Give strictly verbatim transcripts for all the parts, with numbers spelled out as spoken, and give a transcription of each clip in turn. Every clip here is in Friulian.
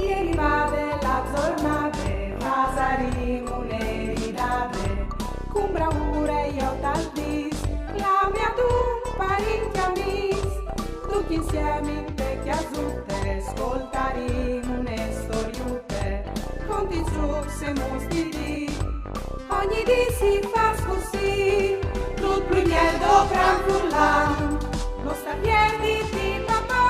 È rivade la zornade, fasarìn une ridade, cun braure jo tal dis, clame a dun parint e amis, ducj insiemi inte cjasute, scoltarìn une storiute, cont lis zucs e mus di dì. Ogni dì si fâs cussì, dut plui biel dopran furlan. No sta pierditi, papà,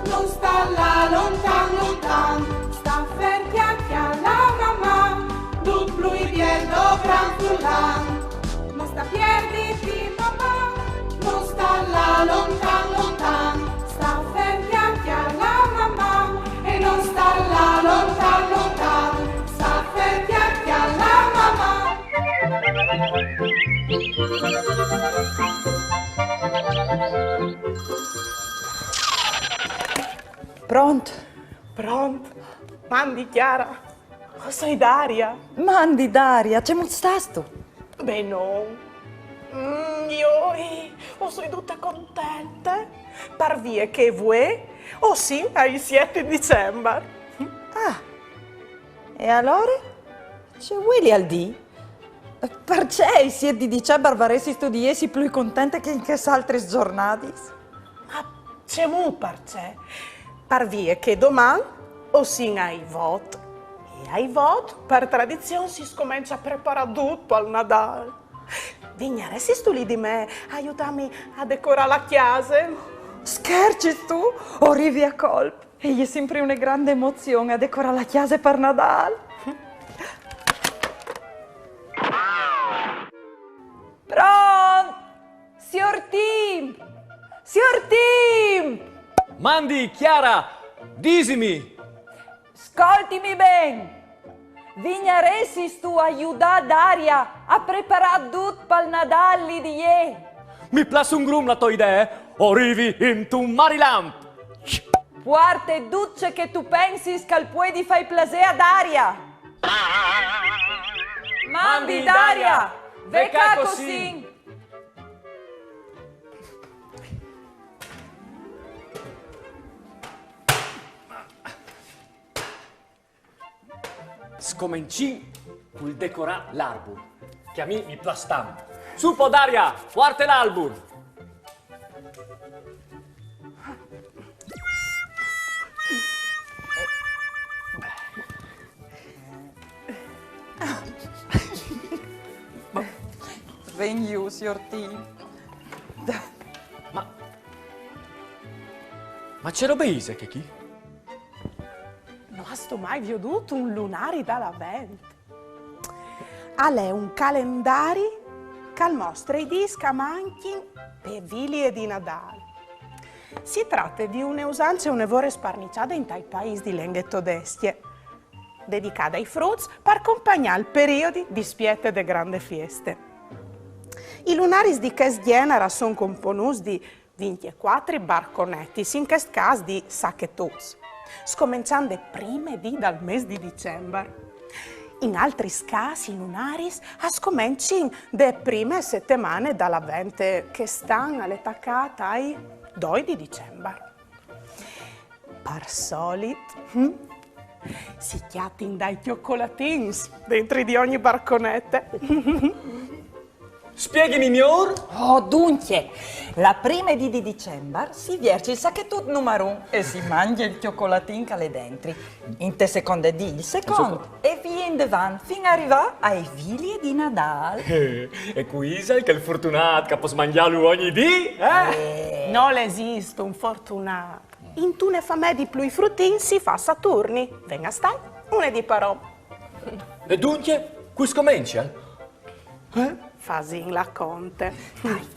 no sta lâ lontan, lontan, sta fer cjale a la mamà, dut plui biel dopran furlan. No sta pierditi, papà, no sta lâ lontan, lontan, sta fer cjale a la mamà, e no sta lâ lontan, lontan, sta fer cjale a la mamà. Pront? Pront? Mandi, Chiara. O soi Daria. Mandi, Daria, cemût stâstu? Benon. Mm, joi, o soi dute contente, parvie che vuê o sin ai siet di Dicembar. Ah, e alore? Ce vuelial dî? Parcè ai siet di Dicembar varessistu di jessi plui contente che in chês altris zornadis? Ma cemût parcè? Parvie che doman o sin ai vot. E ai vot, par tradizion, si scomence a preparâ dut pal Nadâl. Vignaressistu li di me a judâmi a decorâ la cjase? Schercistu? O rivi a colp. E je simpri une grande emozion a decorâ la cjase par Nadâl. Pront? Siôr Timp! Siôr Timp! Mandi, Chiara, disimi! Scoltimi ben! Vignaressistu a judâ Daria a preparâ dut pal Nadâl li di jê? Mi plâs un grum la tô idee, o rivi intun marilamp! Puarte dut ce che tu pensis che al puedi fâi plasê a Daria. Mandi, Daria, ve ca che o sin. Scomencìn cul decorâ l'arbul, che a mi mi plâs tant. Sù po, Daria, puarte l'arbul! Ma ven jù, siôr Timp. Ma, ma ce robe ise chê chi? No âstu mai viodût un lunari dal Avent? Al è un calendari che al mostre i dîs che a mancjin pe vilie di Nadâl. Si trate di une usance une vore sparniçade intai paîs di lenghe todescje, dedicade ai fruts par compagnâ il periodi di spiete de grande fieste. I lunaris di chest gjenar a son componûts di vincjecuatri barconetis, in chest câs di sachetuts, scomençant de prime dì dal mês di Dicembar. In altris câs i lunaris a scomencin de prime setemane dal Avent, chest an al è tacât ai doi di Dicembar. Par solit, hm? Si cjatin dai cjocolatins dentri di ogni barconete. Spieghimi miôr. Oh, duncje, la prime dì di Dicembar si vierç il sachetut numar un e si mangje il cjocolatin che al è dentri. Inte seconde dì il secont e vie indevant fin a rivâ ae vilie di Nadâl. Eh, e cui isal chel fortunât che al pues mangjâlu ogni dì, eh? Eh. Nol esist un fortunât. Intune famee di plui frutins si fâs a turni. Ven a stâi une dì par om. E duncje, cui scomencial? Eh? Fasìn la conte. Dai.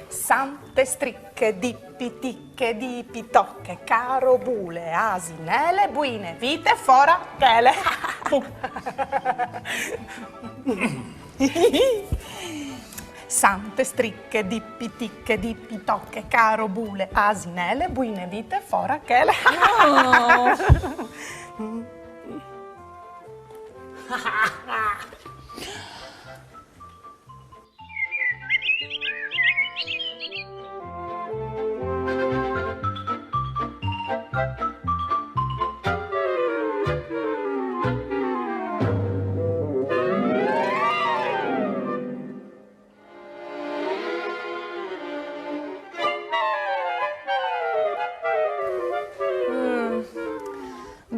Sante striche di pitiche di pitoche, carobule, asinele, buine vite, fora chele. Sante striche di pitiche di pitoche, carobule, asinele, buine vite, fora chele. Oh.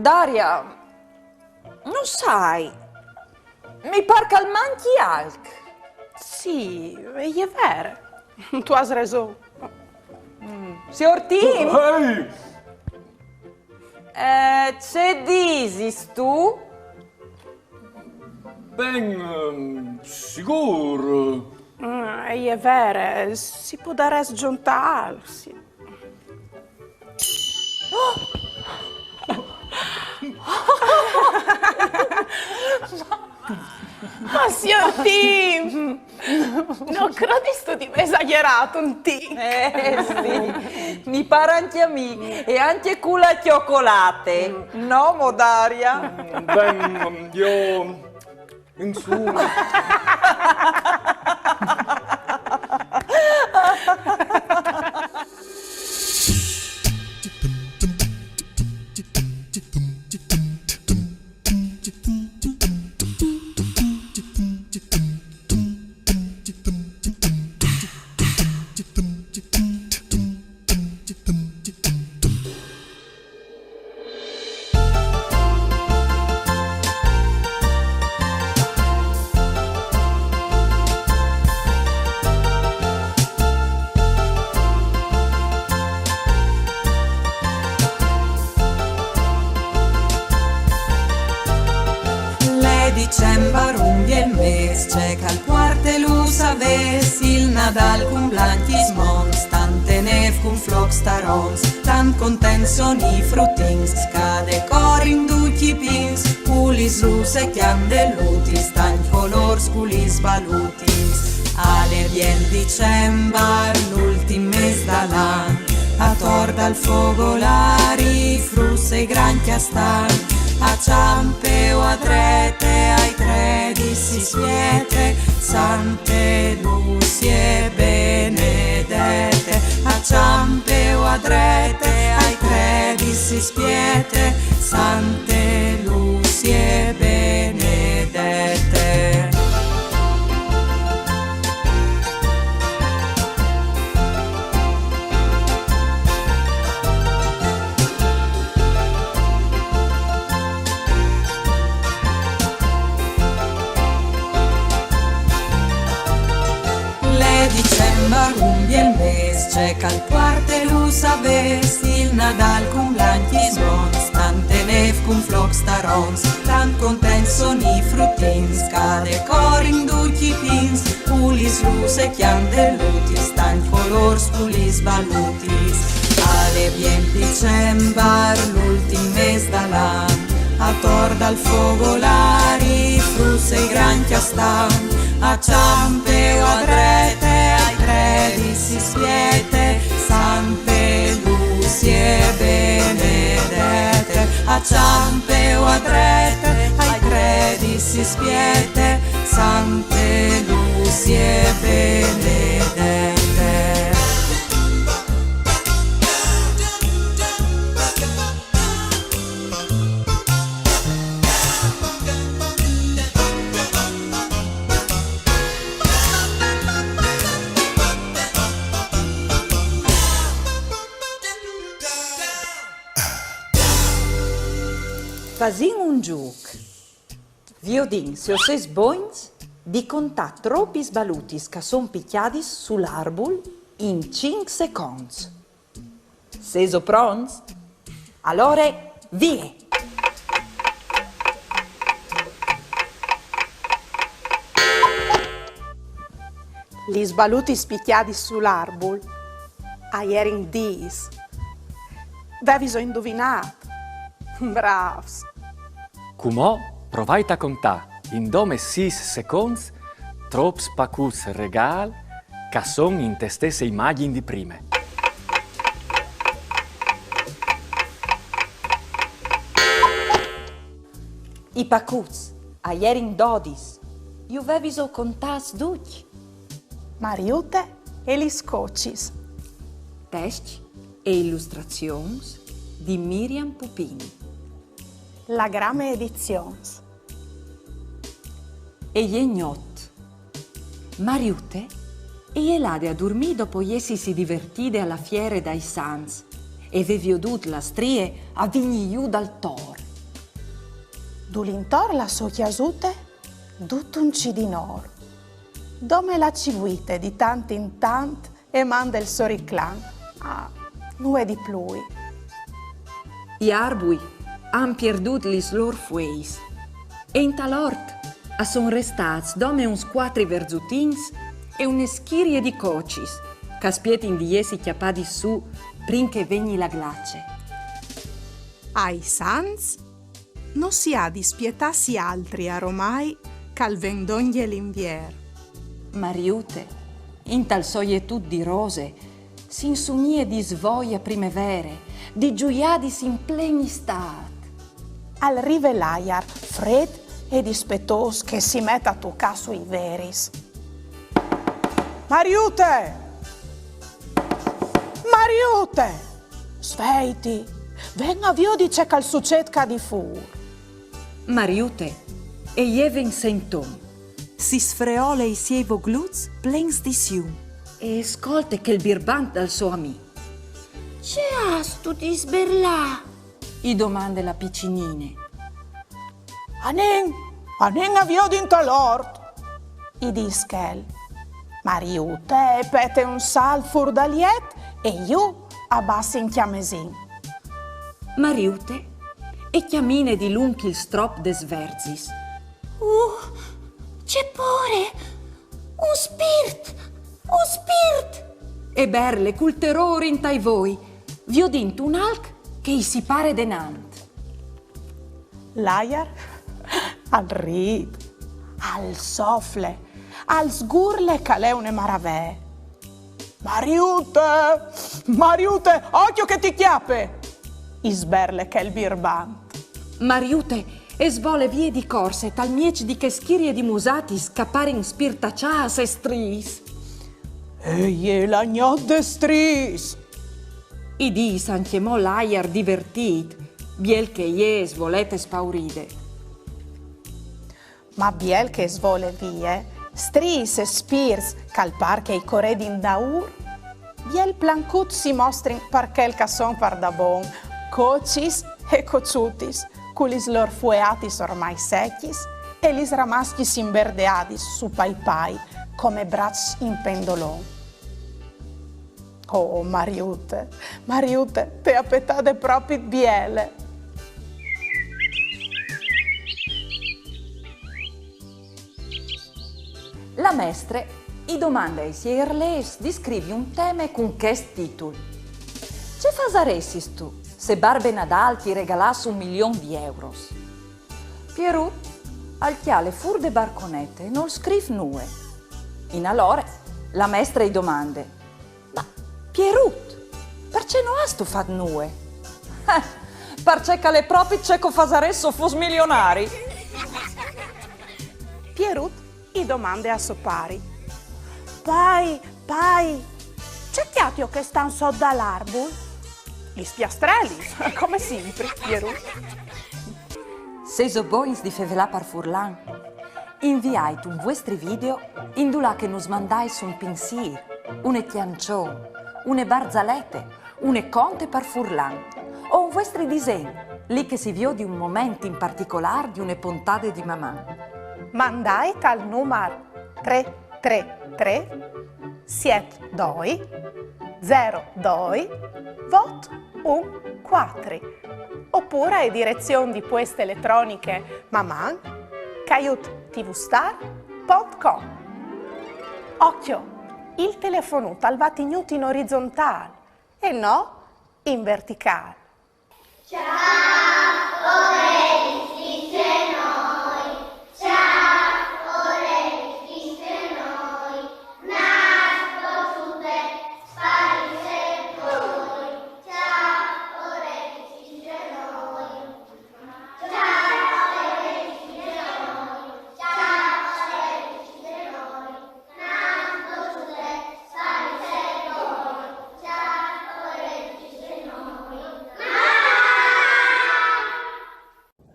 Daria, no sai, mi par che al manchi alc. Sì, e je vere. Tu âs reson. Siôr Tim? Ehi! Eh, ce disistu? Ben, ehm, sigûr. Mm, e je vere, si podarès zontâ, sì. Ma siôr Tim, no crodistu di vê esagjerât un tic? Eh, sì, mi par ancje a mi, e ancje cu la cjocolate, no mo, Daria? Ben, jo, insome. L'è dicembar, un biel mês, ce che al puarte lu savês, il Nadâl cun blancjis monts, tante nêf cun flocs taronts, tant contents son i frutins, ca decorin ducj i pins, cu lis lûs e cjandelutis, tancj colôrs cu lis balutis. Al è biel dicembar, l'ultin mês dal an, ator dal fogolâr i fruts e grancj a stan, a çampe o a drete, ai credis si spiete, Sante Lucie benedete, a çampe o a drete, ai credis si spiete, Sante Lucie benedete. L'è dicembar, un biel mês, ce che al puarte lu savês, il Nadâl cun blancjis monts, tante nêf cun flocs taronts, tant contents son i frutins, ca decorin ducj i pins, cu lis lûs e cjandelutis, tancj colôrs cu lis balutis. Al è biel dicembar, l'ultin mês dal an, ator dal fogolâr i fruts e grancj a stan, a çampe o a drete, ai credis si spiete, Sante Lucie benedete, a çampe o a drete, ai credis si spiete, Sante Lucie benedete. Fasìn un zûc. Viodìn se o sês bogns di contâ tropis balutis che a son picjadis sul arbul in cinc seconts. Sêso pronts? Alore, vie! Lis balutis picjadis sul arbul a jerin dîs. Vêviso induvinât? Brâfs! Cumò provait a contâ, in dome sîs seconts, trops pacuts regâl che a son inte stesse imagjin di prime. I pacuts a jerin dodis. Ju vêviso contâts ducj? Mariute e lis cocis. Tescj e ilustrazions di Miriam Pupini. La Grame Edizions. E je gnot. Mariute e je lade a durmî dopo jessisi divertide a la fiere dai Sants e vê viodût la strie a vignî jù dal tor. Dulintor la sô cjasute, dut un cidinôr. Dome la ciguite di tant in tant e mande il so riclam. Ah, nuie di plui. I arbui a àn pierdût lis lôr fueis e intal ort a son restâts dome uns cuatri verzutins e une schirie di cocis che a spietin di jessi cjapadis sù prin che e vegni la glace. Ai sants no si à di spietâsi altri aromai che al ven dongje l'Invier. Mariute, intal so jetut di rose, si insumie di svoi a primevere, di zuiadis in plen Istât. Al rive l'aiar, frêt e dispetôs, che si met a tucâ sui veris. Mariute! Mariute! Sveiti! Ven a viodi ce che al sucêt ca di fûr. Mariute e jeve in senton. Si sfreole i siei vogluts plens di sium. E scolte chel birbant dal so amì. Ce âstu di sberlâ? I domande la picinine. Anìn, anìn a viodi intal ort, i dîs chel. Mariute e pete un salt fûr dal jet e jù a bas in cjamesin. Mariute e cjamine dilunc il strop des verzis. Uh, ce pôre! Un spirt! Un spirt! E berle cul terôr intai voi, viodint un alc che i si pare denant. L'aiar al rît, al sofle, al sgurle che al è une maravee. Mariute! Mariute! Ocjo che ti cjape! I sberle chel birbant. Mariute e svole vie di corse tal mieç di chê schirie di musatis che a parin spirtaçâts e striis. E je la gnot des striis! I dîs ancjemò l'aiar divertît, biel che jê e svole spauride. Ma biel che e svole vie, striis e spirts che al pâr che i coredin daûr, biel plancut si mostrin par chel che a son pardabon, cocis e coçutis, cu lis lôr fueatis ormai secjis e lis ramascjis imberdeadis sù pai pai come braçs in pendolon. Oh, Mariute, Mariute, te à petade propit biele! La mestre i domande ai siei arlêfs di scrivi un teme cun chest titul: Ce fasaressistu se Barbe Nadâl ti regalàs un milion di euros? Pierut al cjale fûr de barconete e nol scrîf nuie. Inalore, la mestre i domande: Ma, Pierut, parcè no âstu fat nuie? Eh, parcè che al è propit ce che o fasarès se o fos milionari. Pierut i domande a so pari: Pai, pai, ce cjatio chest an sot dal arbul? Lis piastrelis, come simpri, Pierut. Se o sês bogns di fevelâ par furlan, inviait un vuestri video indulà che nus mandais un pinsîr, une cjançon, une barzalete, une conte par furlan, o un vuestri disen, li che si viodi un moment in particolâr di une pontade di Maman. Mandait al numar trê trê trê siet doi zero doi vot un cuatri, opûr ae direzion di pueste eletroniche maman caiut tvstar pont com. Ocjo, il telefonut al va tignût in orizontâl e no in verticâl.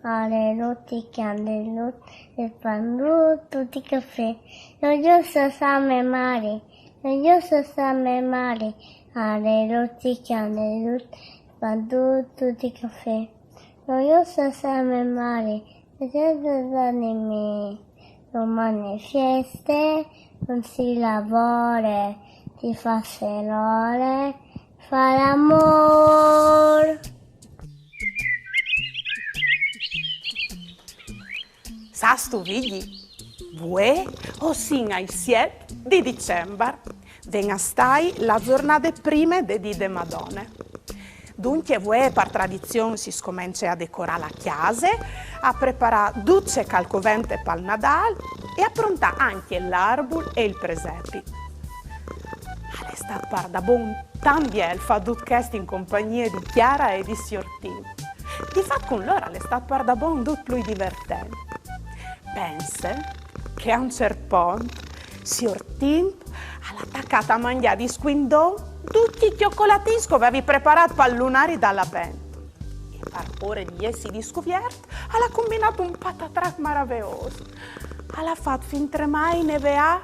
Aleluti, caleluti, e pandut tuti cafè. Io io so same mari, io io so same mari. Aleluti, caleluti, pandut tuti cafè. Io io so same mari, Perché se animi domani feste, non si lavora, si fa serore, fa l'amor. Sâstu, Vigji? Vuê o sin ai siet di Dicembar. Ven a stâi la zornade prime de dì de Madone. Duncje vuê par tradizion si scomence a decorâ la cjase, a preparâ dut ce che al covente pal Nadâl e a prontâ ancje l'arbul e il presepi. Al è stât pardabon tant biel fâ dut chest in compagnie di Chiara e di siôr Tim. Di fat cun lôr al è stât pardabon dut plui divertent. Pense che a un ciert pont siôr Tim al à tacât a mangjâ di scuindon ducj i cjocolatins che o vevi preparât pal lunari dal Avent. E par pôre di jessi discuviert, al à combinât un patatrac maraveôs. Al à fat fintremai neveâ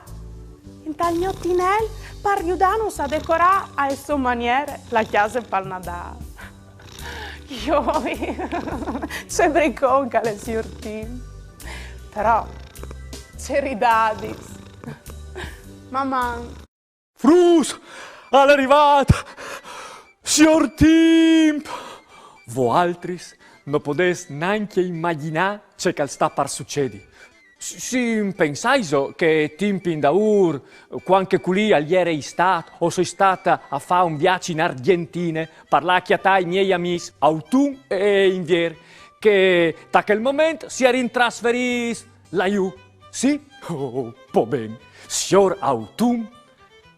intal gno tinel par judânus a decorâ ae sô maniere la cjase pal Nadâl. Joi, ce bricon che al è siôr Tim. Però, ce ridadis. Maman! Fruts, al è rivât siôr Tim! Voaltris no podês nancje imagjinâ ce che al sta par sucedi. Si, si pensaiso che timp indaûr, cuant che culì al jere Istât, o soi stât a fâ un viaç in Argjentine par lâ a cjatâ i miei amîs Autun e Invier, che ta chel moment si jerin trasferîts là jù. Sì? Oh, po ben. Siôr Autun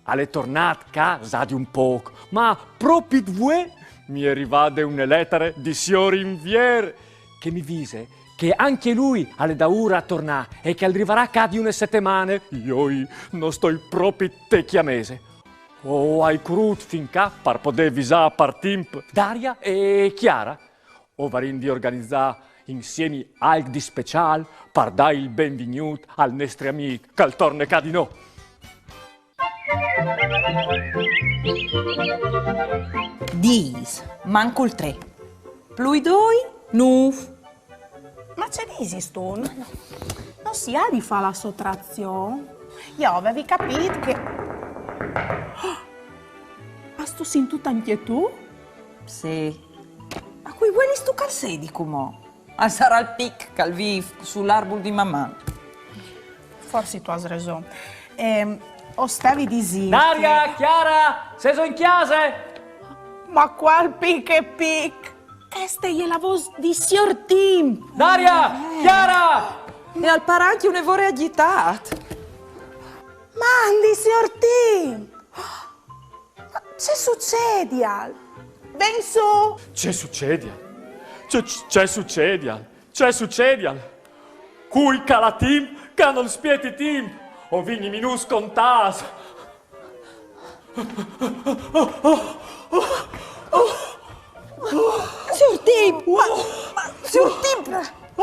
al è tornât ca za di un pôc, ma propit vuê mi è rivade une letare di siôr Invier che mi vise che ancje lui al è daûr a tornâ e che al rivarà ca di une setemane. Joi, no stoi propit te cjamese. O ai curût fin ca par podê visâ par timp Daria e Chiara. O varìn di organizâ insiemi alc di speciâl par dâ il benvignût al nestri amîc che al torne ca di nô. Dîs, mancul trê. Plui doi, nûf. Ma ce disistu? No si à di fâ la sotrazion? Jo o vevi capît che... Âstu sintût ancje tu? Sì. Ma cui vuelistu che al sedi cumò? Al sarà il pic che al vîf sul arbul di Maman. Forsit tu âs reson. Ehm, o stevi disint... Daria, Chiara, sêso in cjase? Ma cuâl pic e pic? Cheste e je la vôs di siôr Tim! Daria! Chiara! E al pâr ancje une vore agjitât. Mandi, siôr Tim! Ma ce sucedial? Ven sù! Ce sucedial? Ce, ce sucedial? Ce sucedial? Cui che al à timp, che nol spieti timp? O vigni minûts contâts. Siôr Tim, ma, ma, siôr Tim,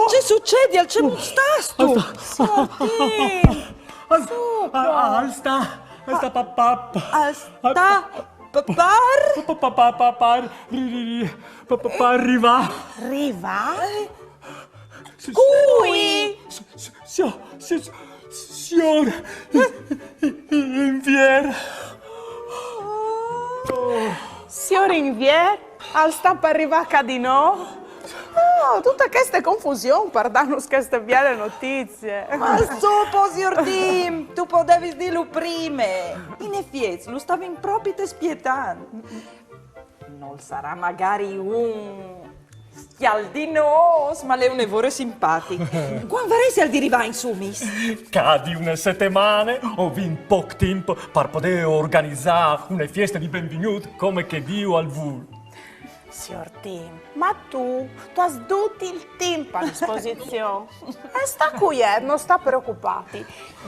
ce sucedial? Cemût stâstu? Siôr Tim, al, al, al sta, al sta pa, pa, pa, al sta pa, par... pa, pa, pa, pa, par, ri, ri, ri, pa, pa, par rivâ. Rivâ? Cui? Siôr, siôr, siôr Invier. Siôr Invier, al sta par rivâ ca di nô? Oh, dute cheste confusion par dânus cheste biele notizie. Ma sù po, siôr Tim, tu podevis dîlu prime. In efiets, lu stavin propit spietant. Nol sarà magari un scjaldinôs, ma al è une vore simpatic. Cuant varessial di rivâ, insumis? Ca di une setemane, o vin pôc timp par podê organizâ une fieste di benvignût come che Diu al vûl. Siôr Tim, ma tu, tu âs dut il timp a disposizion. E sta cuiet, no sta preocupâti.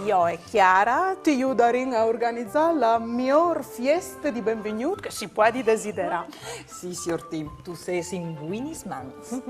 Jo e Chiara ti judarìn a organizâ la miôr fieste di benvignût che si puedi desiderâ. Sì, siôr Tim, tu sês in buinis mans.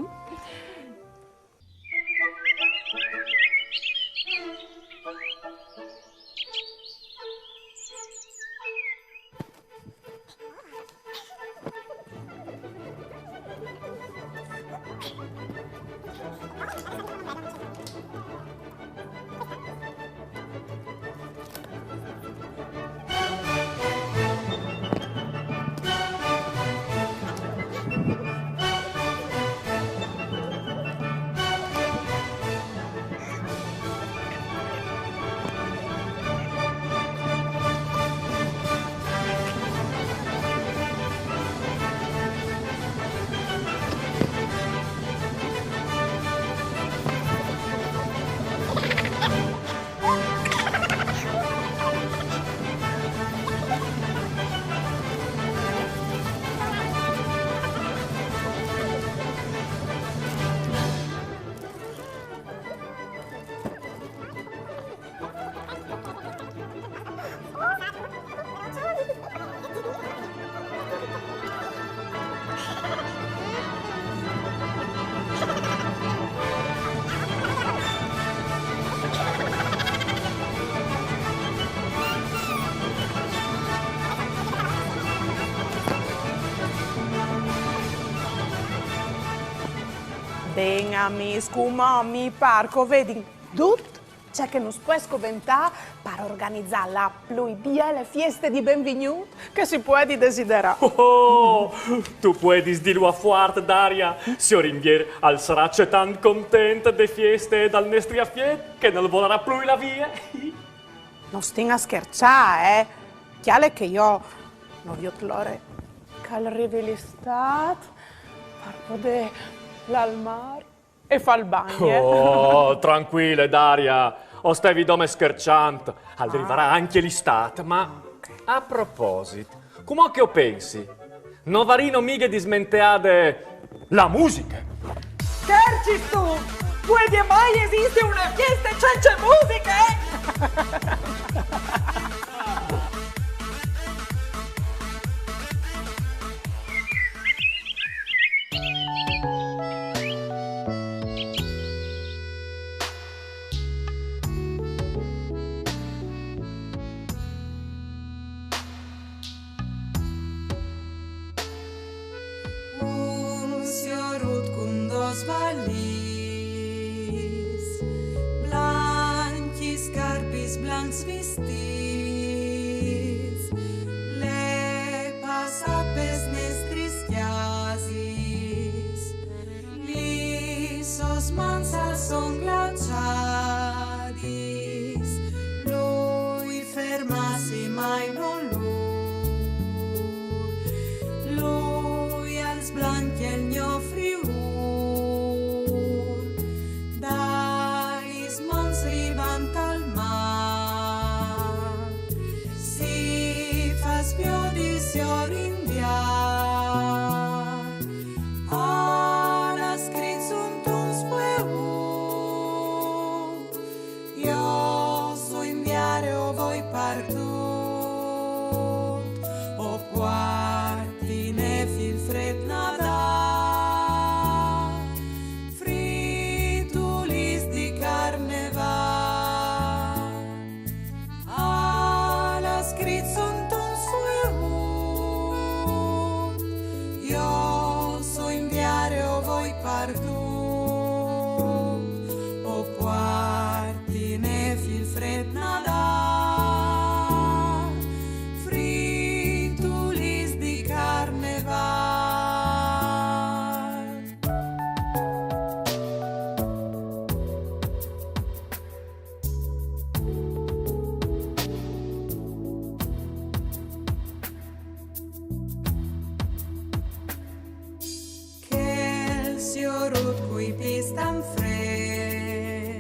Ben, amîs, cumò mi par che o vedin dut ce che nus pues coventâ par organizâ la plui biele fieste di benvignût che si puedi desiderâ. Oh, tu puedis dîlu a fuart, Daria. Siôr Invier al sarà cetant content de fieste e dal nestri afiet che nol volarà plui lâ vie. No stin a scherçâ, eh? Cjale che jo no viôt la ore che al rivi l'Istât par podê lâ al mâr e fâ il bagn, eh. Oh, trancuile, Daria. O stevi dome scherçant. Al rivarà ancje l'Istât, ma a proposit, cumò che o pensi, no varìno mighe dismenteade la musiche? Schercistu? Puedie mai esisti une fieste cence musiche? Un siorut cun dôs valîs blancjis, scarpis, blancs vistîts, al è passât pes nestris cjasis, lis sôs mans a son glaçadis, lui fermâsi mai no lu Lui al sblancje il gno Friûl, da lis monts rivant al mâr, si fâs viodi siôr Invier, al à scrit suntun sfueut. Jo soi Invier e o voi pardut, o puarti nêf il frêt Nadâl, fritulis di Carnevâl. Al à scrit suntun sfueut, jo soi Invier e o voi pardut, o puarti nêf il frêt Nadâl, fritulis di Carnevâl. Chel siorut cui pîts tant frêts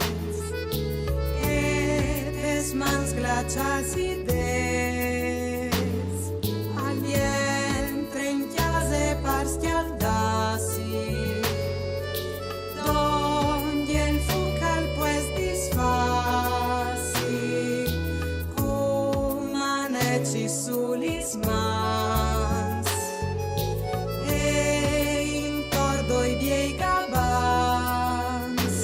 e tes mans glaçâts e dêts, al jentre in cjase par scjaldâsi, dongje il fûc al pues disfâsi, cun manecis su lis mans e intor doi biei gabans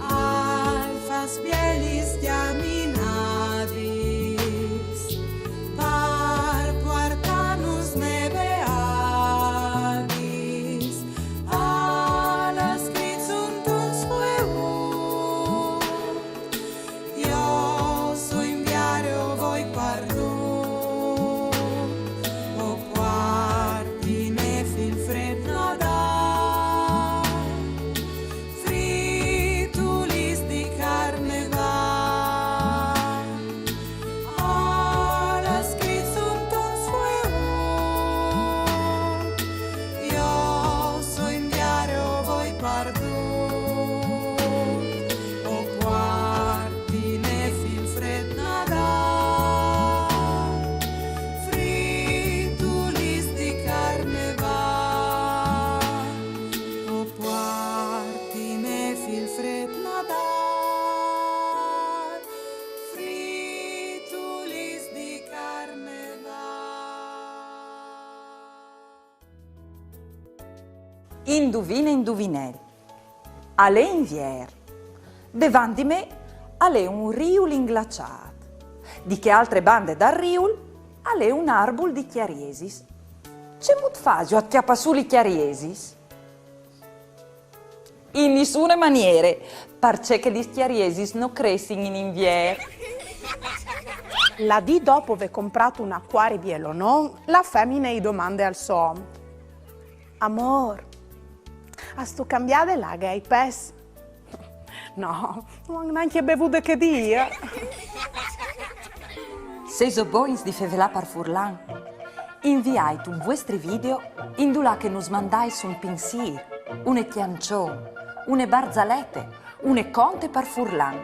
al fâs bielis cjaminadis par puartânus neveadis. Al à scrit suntun sfueut, jo soi Invier e o voi pardut, o puarti nêf il frêt Nadâl, fritulis di Carnevâl. Al à scrit suntun sfueut, jo soi Invier e o voi pardut, o puarti nêf il frêt Nadâl, fritulis di Carnevâl. O puarti nêf il frêt Nadâl, fritulis di Carnevâl. Induvine, induvinel. Al è Invier. Devant di me al è un riul inglaçât. Di chê altre bande dal riul al è un arbul di cjariesis. Cemût fasio a cjapâ sù lis cjariesis? In nissune maniere, parcè che lis cjariesis no cressin in Invier. La dì dopo vê comprât un acuari bielonon, la femine i domande al so om: Amôr, âstu cambiade la aghe ai pes? No, no àn nancje bevude chê dì. Se o sês bogns di fevelâ par furlan, inviait un vuestri video indulà che nus mandais un pinsîr, une cjançon, une barzalete, une conte par furlan,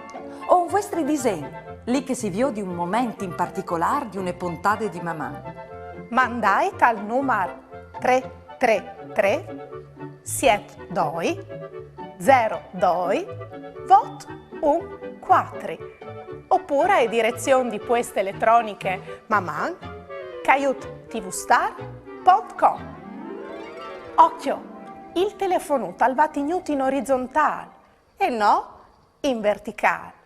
o un vuestri disen, li che si viodi un moment in particolâr di une pontade di Maman. Mandait al numar trê trê trê siet doi zero doi vot un cuatri, opûr ae direzion di pueste eletroniche maman caiut tvstar pont com. Ocjo, il telefonut al va tignût in orizontâl e no in verticâl.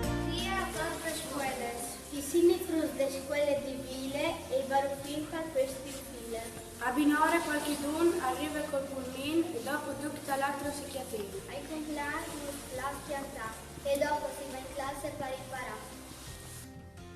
Bun dì a totes scueles. I sin i fruts de scuele di Vile e i barufin par cuesti file. A binore cualchidun al rive cul pulmin e dopo ducj tal atro si cjatìn. Ai compleans nus plâs cjantâ e dopo si va in classe par imparâ.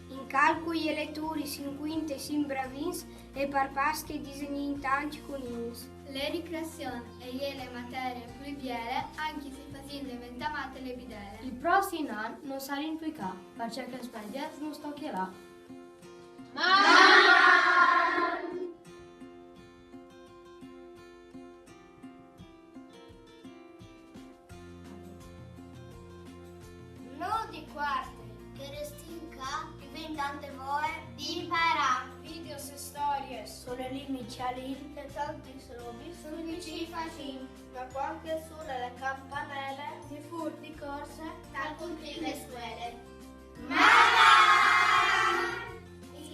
In calcul e leture sin cuints e sin bravins e par Pasche i disegnìn tancj cunins. Le ricreazion e je le materie plui biele, ancje se i fasìn deventâ mate le bidele. Il prossim an no sarìn plui ca, parcè che a Speldiez nus tocje lâ. Lunedì cuarte, che restìn ca, i vin tante voie di imparâ. Videos e storiis su le limbis cjalin e tantis robis sui che i fasìn. Ma cuant che a sunin lis campanelis, di fûr di corse, tal cuntin de scuele. Maman!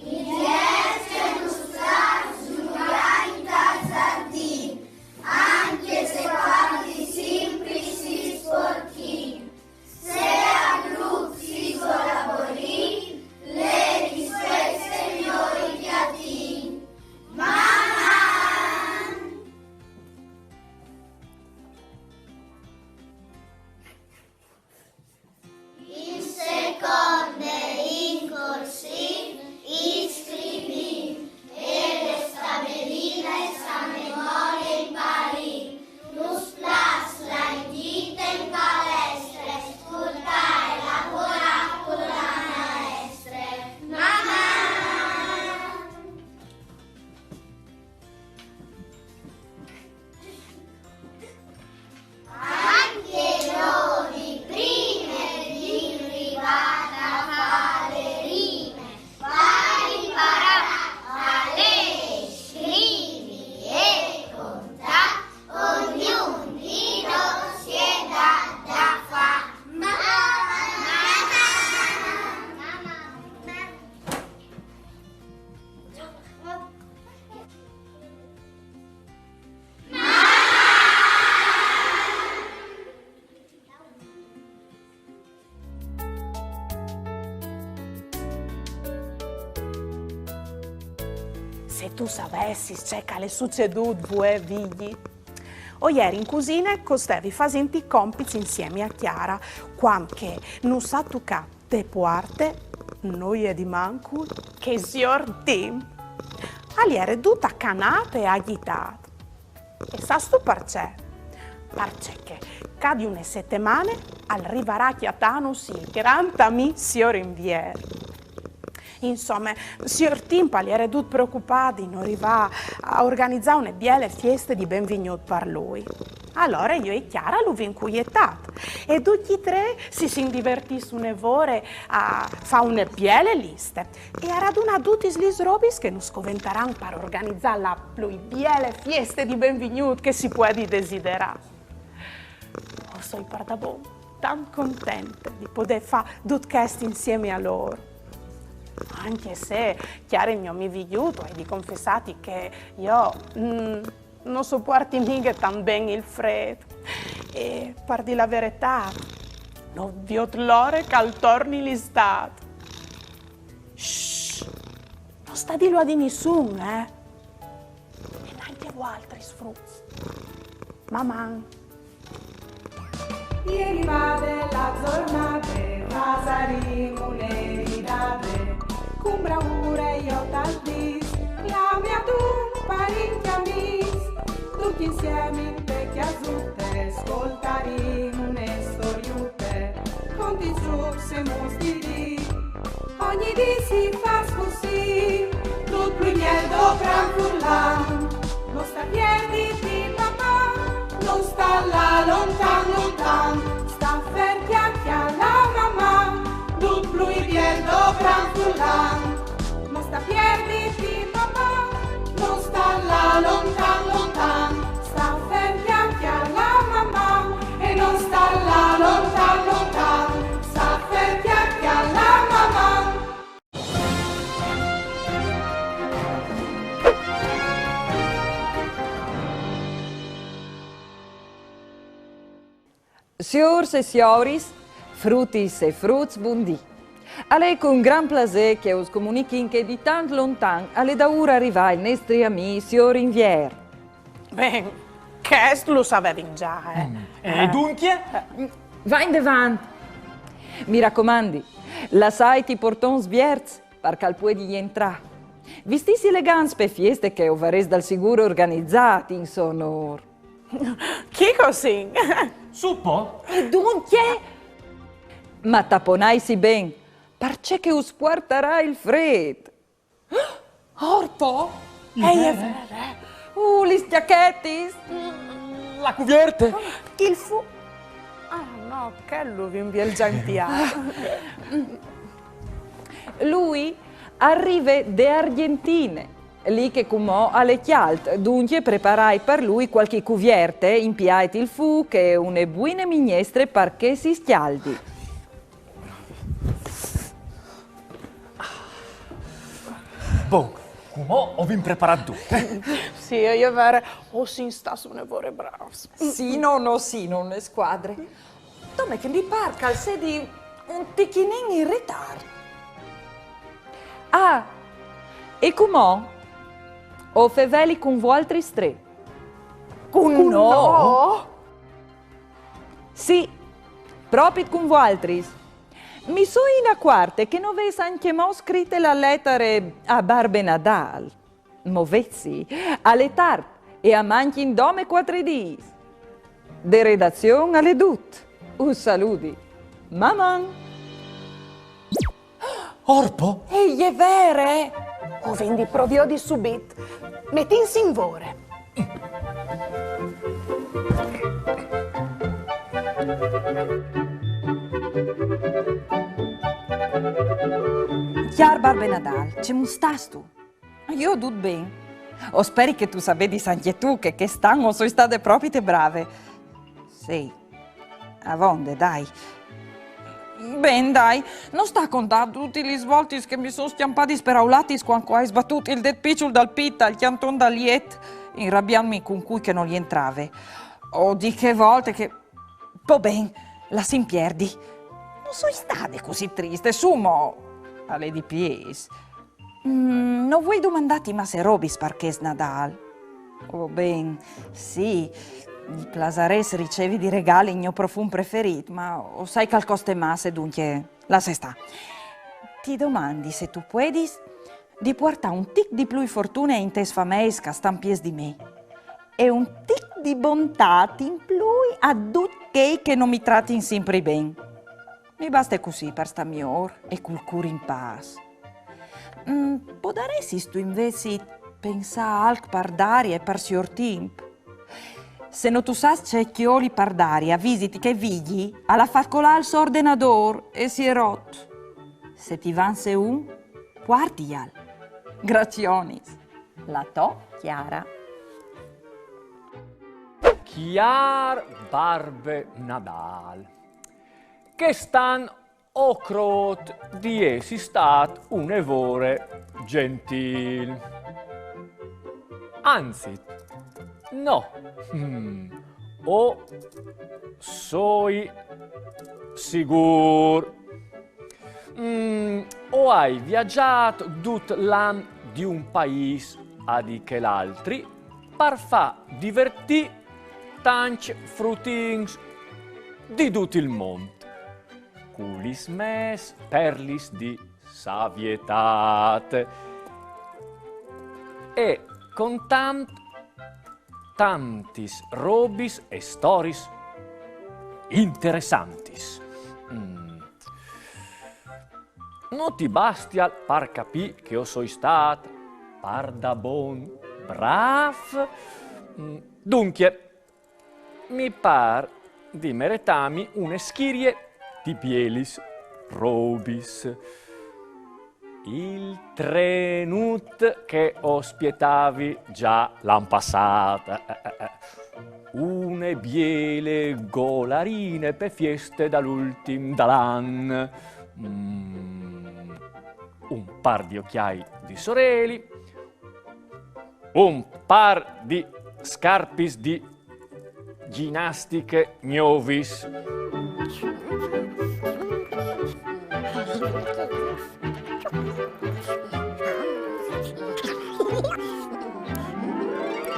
I dîs che nus plâs zuiâ intal zardin, ancje se cuasi simpri si sporchìn. Se a grups si colaborìn, le rispuestis miôr i cjatìn. Maman! In seconde, in corsiv, i scrivìn e le stabelinis a memorie i imparìn. Nus plâs lâ in dite in palestre, scoltâ e lavorâ cun la maestre. Maman! Ancje nô prime di rivâ a fâ le rime, par imparâ a lezi, scrivi e contâ, ognun di nô si à da fâ. Maman! Se tu savessis ce che al è sucedût vuê, Vigji. O jeri in cusine che o stevi fasint i compits insiemi a Chiara, cuant che nus à tucât te puarte, nuie di mancul che siôr Tim. Al jere dut acanât e agjitât. E sâstu parcè? Parcè che ca di une setemane al rivarà a cjatânus il grant amì siôr Invier. Insome, siôr Tim al jere dut preocupât di no rivâ a organizâ une biele fieste di benvignût par lui. Alore jo e Chiara lu vin cuietât e ducj i trê si sin divertîts une vore a fâ une biele liste e a radunâ dutis lis robis che nus coventaran par organizâ la plui biele fieste di benvignût che si puedi desiderâ. O soi pardabon tant contente di podè fà dut chest insiemi a lôr. Ancje se, cjâr il gno amì Vigliuto, o ai di confessâti che jo, mm, no sopuarti mighe tant ben il frêt. E, par dî la veretât, no viôt la ore che al torni l'istât. Shh! No sta dîlu a di nissun, eh? E nancje vualtris, fruts. Maman! Ieri vade la zornade, fasarìn une ridade, cun braure jo tal dîs, clamìn adun parint e amîs, ducj insiemi inte cjasute, scoltarìn une storiute, cont i zûcs e mus di dì. Ogni dì si fâs cussì, dut plui biel dopran furlan. No sta pierditi, papà, no sta lâ lontan, lontan. Sta fer, cjale, cjale la mamà, dut plui biel dopran furlan. No sta pierditi, papà, no sta lâ lontan, lontan. Sta fer, cjale, cjale la mamà, e no sta lâ lontan, lontan. Sta fer, cjale, cjale la mamà. Siôrs e sioris, frutis e fruts, bundì. Al è cun grant plasê che us comunichìn che di tant lontan al è daûr a rivâ il nestri amì siôr Invier. Ben, chest lu savevin za, eh. Mm. E duncje? Va indevant. Mi racomandi, lassait i portons vierts, par che al puedi jentrâ. Vistîsi elegants pe fieste che o varès dal sigûr organizât in so onôr. Chi cosin? Su po? E duncje? Ma taponaitsi ben, parcè che us puartarà il frêt. Orpo? Eje vere? Uh, lis cjachetis? La cuvierte? Il fu... Ah, no, chel lu vin biel za impiât. Lui al rive de Argjentine, li che cumò al è cjalt, duncje preparait par lui cualchi cuvierte, impiait il fûc e une buine mignestre par che si scjaldi. Bon, cumò o vin preparât dut. Sì, e je vere, o sin stâts une vore brâfs. Sì, no, no, sì, no, une scuadre. Dome che mi pâr che al sedi un tichinin in ritart. Ah, e cumò o feveli cun vualtris trê. Cun nô? Sì, propit cun vualtris. Mi soi inacuarte che no vês ancjemò scrite la letare a Barbe Nadâl. Movetsi, al è tart e a mancjin dome cuatri dîs. De redazion al è dut. Us saludi. Maman! Orpo? E je vere? O vin di proviodi subit. Metìnsi in vore. Cjâr Barbe Nadâl, cemût stâstu? Jo dut ben. O speri che tu savedis ancje tu che chest an o soi stade propite brave. Sì. Avonde, dai. Ben, dai, no sta contâ dutis lis voltis che mi son scjampadis peraulatis cuant che o ai sbatût il dêt piçul dal pît tal cjanton dal jet, inrabiantmi cun cui che nol jentrave. O di chê volte che... Po ben, lassìn pierdi. No soi stade cussì triste, su mo. Al è di piês. Mm, no vuei domandâti masse robis par chest Nadâl. Oh, ben, sì, mi plasarès ricevi di regâi il gno profum preferît, ma o sai che al coste masse, duncje lasse stâ. Ti domandi se tu puedis di puartâ un tic di plui fortune intes fameis che a stan piês di me. E un tic di bontât in plui a ducj chei che no mi tratin simpri ben. Mi baste cussì par stâ miôr e cul cûr in pâs. Mm, podaressistu invezit pensâ a alc par Daria e par siôr Timp? Se no tu sâs ce cjoli par Daria, visiti che Vigji al à fat colâ il so ordenadôr e si è rot. Se ti vanze un, puartial. Gracionis. La tô Chiara. Cjâr Barbe Nadâl. Chest an o crôt di jessi stât une vore gjentîl. Anzit, no. Mm, o soi sigûr. Mm, o ai viagjât dut l'an di un paîs a di chel altri par fâ divertî tancj frutins di dut il mont, cu lis mês perlis di savietât e contant tantis robis e storiis interessantis. Mm. No ti bastial par capî che o soi stât pardabon brâf? Mm, duncje, mi pâr di meretâmi une schirie di bielis robis. Il trenut che o spietavi za l'an passât. Eh, eh, eh, eh. Une biele golarine pe fieste dal ultin dal an. Mm, un pâr di ocjâi di soreli, un pâr di scarpis di gjinastiche gnovis.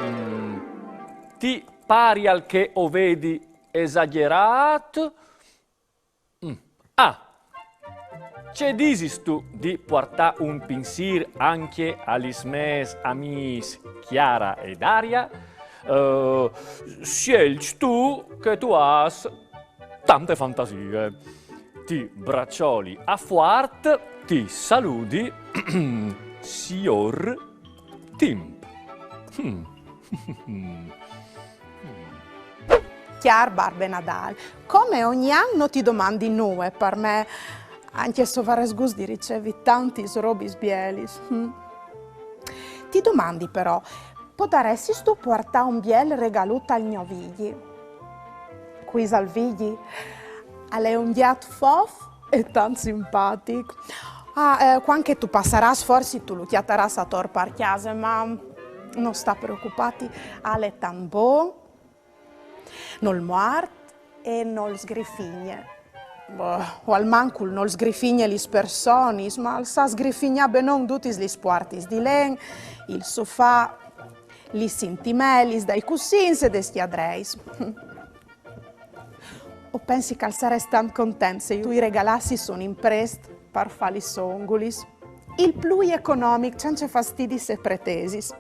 Mm. Ti parial che o vedi esagjerât? Mm. Ah! Ce disistu di puartâ un pinsîr ancje a lis mês amiis Chiara e Daria? Eh, sielç tu, che tu âs tante fantasie. Ti braçoli a fuart, ti saludi, siôr Timp. Mm. Cjâr Barbe Nadâl, come ogni an no ti domandi nuie par me, ancje se o varès gust di ricevi tantis robis bielis. Mm. Ti domandi però, podaressistu puartâ un biel regalut al gno Vigji? Cui isal Vigji? Al è un gjat fof e tant simpatic. Ah, eh, cuant che tu passarâs, forsit tu lu cjatarâs ator par cjase, ma no sta preocupâti, al è tant bon, nol muart e nol sgrifigne. Boh, o almancul nol sgrifigne lis personis, ma al sa sgrifignâ benon dutis lis puartis di len, il sofà, lis sintimelis dai cussins e des cjadreis. O pensi che al sarès tant content se tu i regalassis un imprest par fâ lis ongulis. Il plui economic, cence fastidis e pretesis.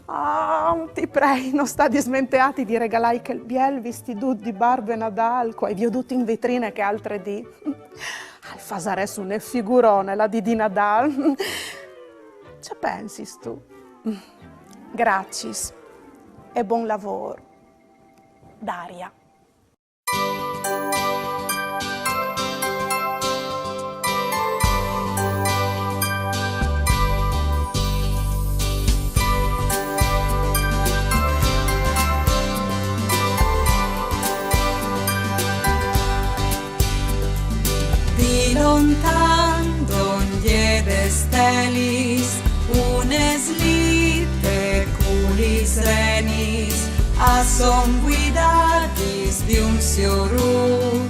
Ah, ti prei, no sta dismenteâti di regalâi chel biel vistidut di Barbe Nadâl che o ai viodût in vitrine chê altre dì. Al fasarès une figurone la dì di Nadâl. Ce pensistu? Graciis e bon lavôr. Daria. Di lontan, dongje des stelis, une slite cu lis renis, a son guidadis di un siorut,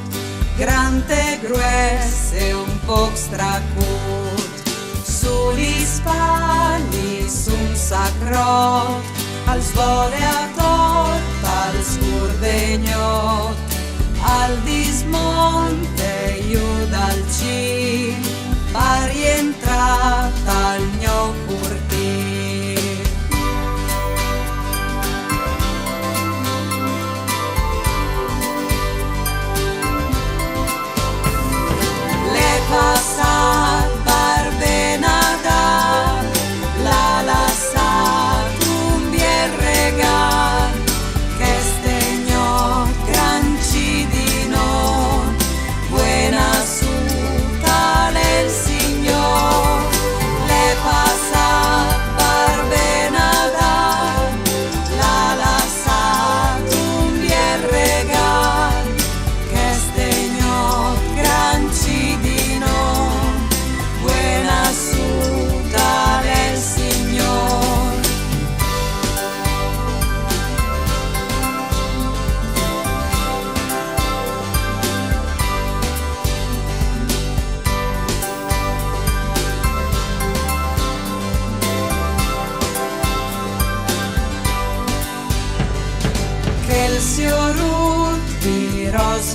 grant e grues e un pôc stracut. Su lis spalis un sac rot, al svole ator tal scûr de gnot, al dismonte jù dal cîl, par jentrâ tal gno curtîl. L'è passât Barbe Nadâl, al à lassât un biel regâl, cheste gnot gran cidinot,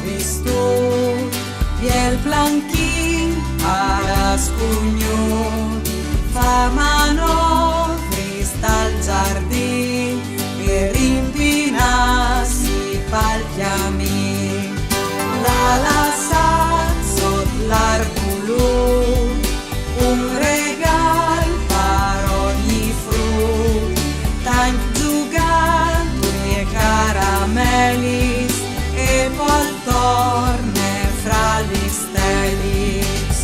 Vistut, biel planchin, a rascugnu, fa manovris tal giardin e rimpinasi pal cjamin. L'ha lassat sot l'arbulu un regal par ogni frut, tanc zugatori e caramelis e pol torne fra lis stelis.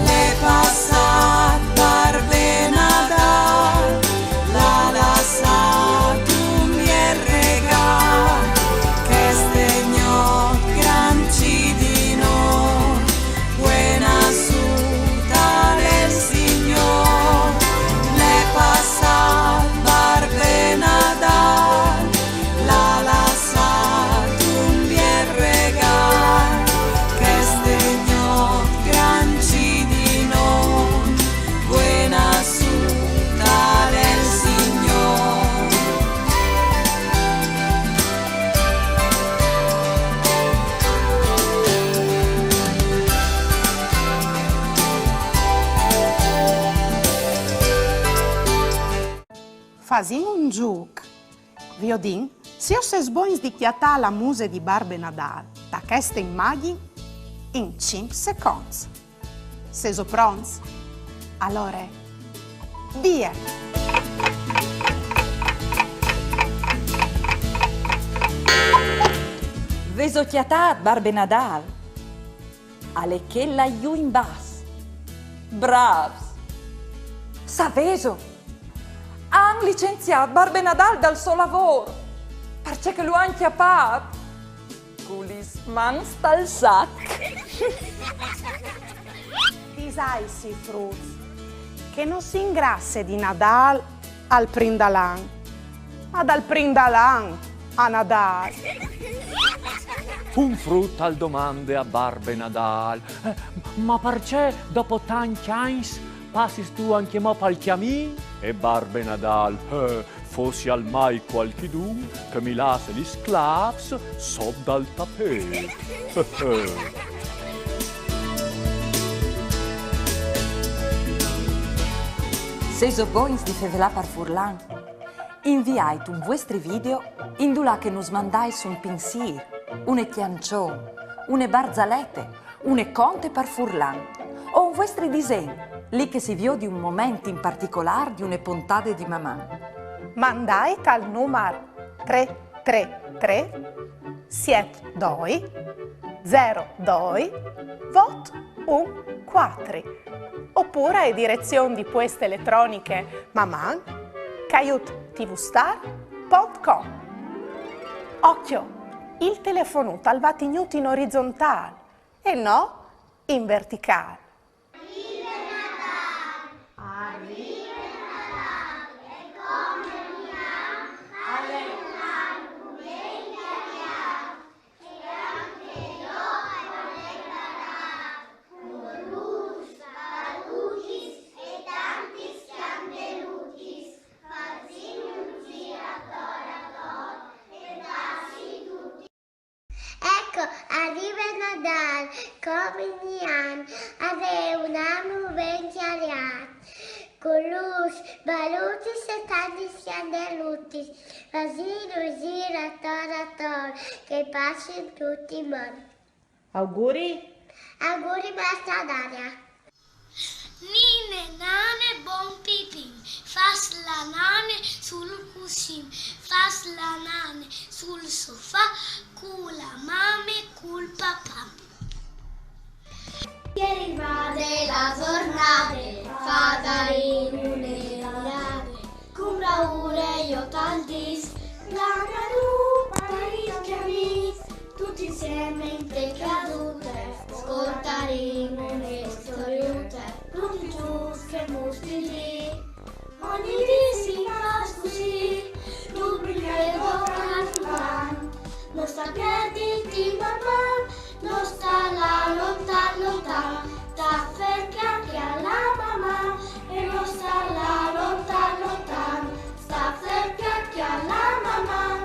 L'è passat Barbe Nadal, l'ha lassat un biel regal, cheste gnot gran ci di nô, buena sut al è il Signôr, l'è passat Barbe Nadal, l'ha lassat un biel regal, cheste gnot gran ci di nô, buena sut al è il Signôr. Fasìn un zûc. Viodìn se o sês bogns di cjatâ la muse di Barbe Nadâl ta cheste imagjin in cinc seconts. Sêso pronts? Alore, vie! Vêso cjatât Barbe Nadâl? Al è chel là jù in bas. Brâfs! Savêso? Àn licenziât Barbe Nadâl dal so lavôr, parcè che lu àn cjapât cu lis mans tal sac. Disaitsi, fruts, che no si ingrasse di Nadâl al prin dal an, ma dal prin dal an a Nadâl. Un frut al domande a Barbe Nadâl: "Eh, ma parcè dopo tancj agns passistu ancjemò pal cjamin?" E Barbe Nadâl: "Eh, fossial mai cualchidun che mi lasse lis clâfs sot dal tapêt." Sêso bogns di fevelâ par furlan? Inviait un vuestri video indulà che nus mandais un pinsîr, une cjançon, une barzalete, une conte par furlan, o un vuestri disen, li che si viodi un moment in particolâr di une pontade di Maman. Mandait al numar trê trê trê siet doi zero doi vot un cuatri, opûr ae direzion di pueste eletroniche maman caiut tvstar pont com. Ocjo, il telefonut al va tignût in orizontâl e no in verticâl. Eco, al rive Nadâl, come ogni an, al è un an ben cjalât, cu lûs, balutis e tantis cjandelutis, fasìnlu zîr ator ator, che a passin ducj i mons. Auguri! Auguri, maestra Daria! Nine, nane, bon pipin, fâs la nane sul cussin, fâs la nane sul sofà, cu la mame, cul papà. E je rivade la zornade, fate une tirade, cun braure jo tal dîs, clame lu par il cjamin, ducj insiemi inte cjasute, scoltarìn une storiute, ducj junts che musti dì. Ogni dì si fâs cussì, dut prin che o va cantant. No sta pierditi, Maman, no sta lâ lontan lontan, sta fer che a la Maman, e no sta lâ lontan lontan, sta fer che a la Maman.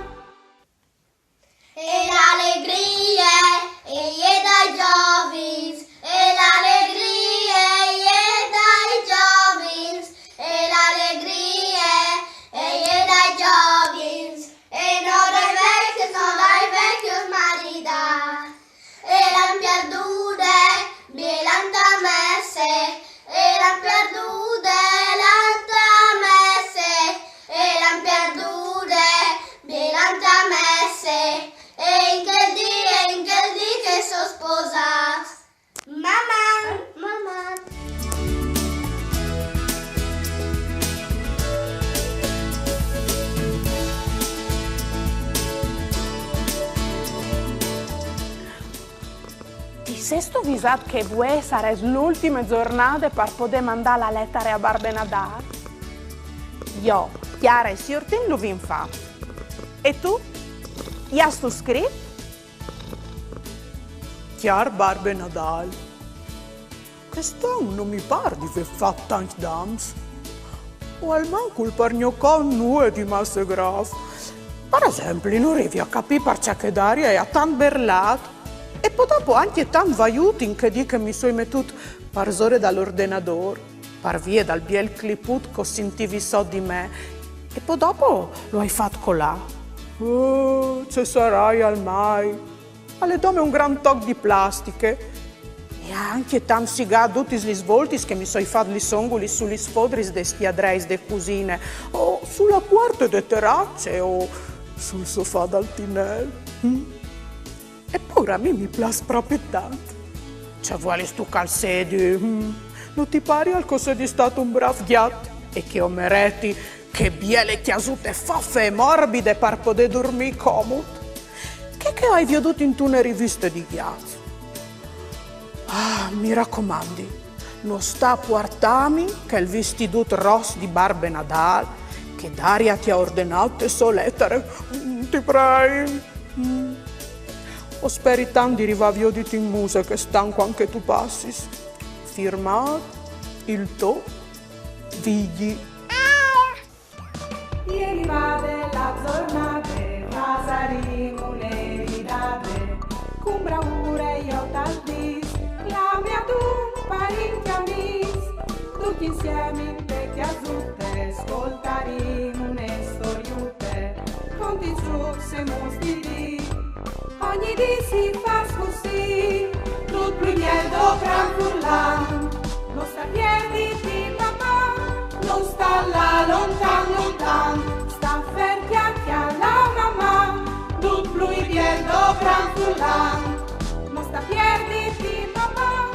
Sêstu visât che vuê e sarès la ultime zornade par podê mandâ la letare a Barbe Nadâl? Jo, Chiara e Siortin lu vin fat. E tu? I âstu scrit? Cjâr Barbe Nadâl, chest an no mi pâr di vê fat tancj dams. O almancul par gno cont nuie di masse grâf. Par esempli, no rivi a capî parcè che Daria e à tant berlât e po dopo ancje tant vaiût in chê dì che mi soi metût parsore dal ordenadôr, par vie dal biel cliput che o sintivi sot di me, e po dopo lu ai fat colâ. Oh, ce sarai almai? Al è dome un grant toc di plastiche. E à ancje tant sigât dutis lis voltis che mi soi fat lis ongulis su lis fodris des cjadreis de cusine, o su la puarte de terace, o sul sofà dal tinel. Mm? Epûr a mi mi plâs propit tant. Ce vuelistu che al sedi? Mm? No ti parial che o sedi stât un brâf gjat e che o mereti chê biele cjasute fofe e morbide par podê durmî comut? Chê che o ai viodût intune riviste di gjats. Ah, mi racomandi, no sta a puartâmi chel vistidut ros di Barbe Nadâl che Daria ti à ordenât te sô letare. Mm, ti prei. Mm. O speri tant di rivâ a vioditi in muse chest an cuant che tu passis. Firmât, il to Vigji. E rivade la zornade, fasarìn une ridade, cun braure jo tal dîs, clamìn un parint di amîs, ducj insiemi inte cjasute, scoltarìn une storiute, contìn zûcs e mus di dì. Ogni dì si fâs cussì, dut plui biel dal cran furlan. No sta pierditi, Maman, no sta lâ lontan, lontan. Sta fer, cjacarâ, Maman, dut plui biel dal cran furlan. No sta pierditi, Maman,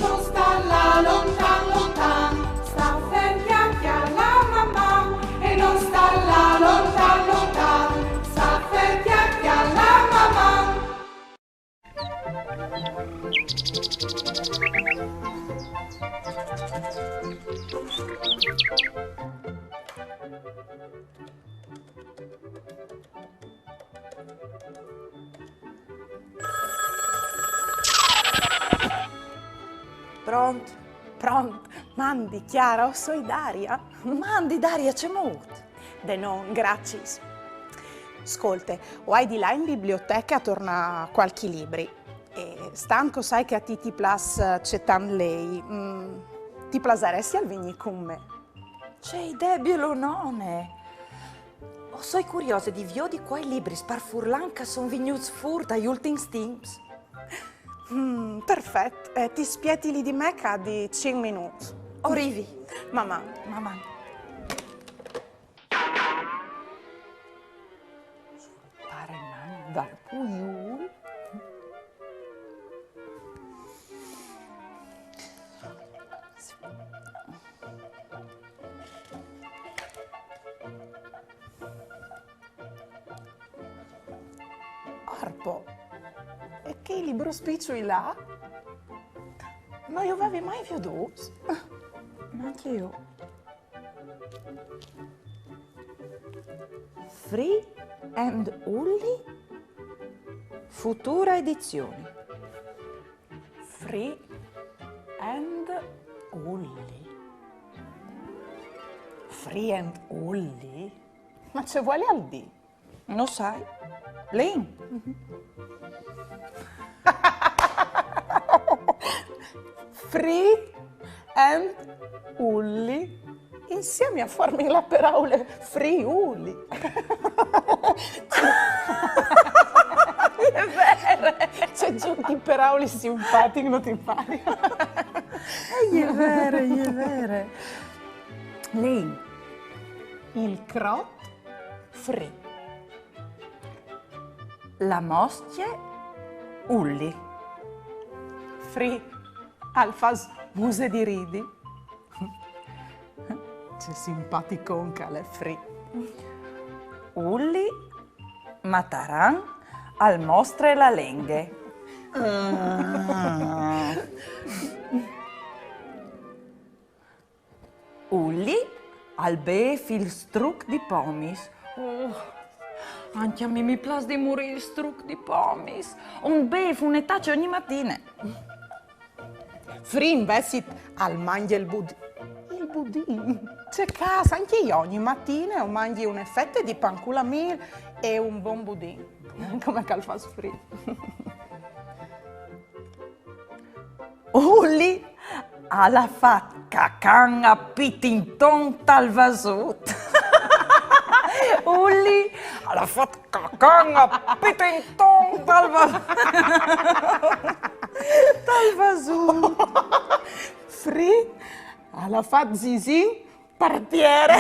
no sta lâ lontan, lontan. Sta fer, cjacarâ, Maman, e no sta lâ lontan, lontan. Sta fer, cjacarâ, Maman. Pront? Pront? Mandi, Chiara, o soi Daria. Mandi, Daria, cemût? De non, graciis. Scolte, o ai di lâ in biblioteche a tornâ cualchi libri. E stant che o sai che a ti ti plâs, eh, cetant lei, mm, ti plasaressial vignî cun me? Ce idee bielonone! O soi curiose di viodi cuâi libris par furlan che a son vignûts fûr tai ultins timps. Mm, perfet. Eh, ti spieti li di me ca di cinc minûts. O rivi. Maman. Maman. Sul tarenan dal Puiûl. Orpo, e chei librôs piçui là? No ju vevi mai viodûts. Nancje jo. Free and Ulli? Futura edizioni. Free and Ulli. Free and Ulli? Ma ce vuelial dî? No sai. Leìn. Free and Ulli. Insiemi a formìn la peraule Friuli. E je vere. Ce zûc di peraulis simpatic, no ti pari? E je vere, e je vere. Leìn, il crot Free. La moscje Ulli. Free al fâs muse di ridi. Ce simpaticon che al è Free. Ulli Mataran al mostre la lenghe. Ulli al bêf il struc di pomis. Oh, ancje a mi mi plâs di murî il struc di pomis. O 'nt bêf une tace ogni matine. Fri invezit al mangje il bud-, il budin. Ce câs, ancje jo ogni matine o mangji une fete di pan cu la mîl e un bon budin. Come che al fâs Fri. Ulli al à fat cacan a pitinton tal vasut. Ulli al à fat cacan a pitinton tal va-, tal vasut. Fri al à fat zisin par tiere.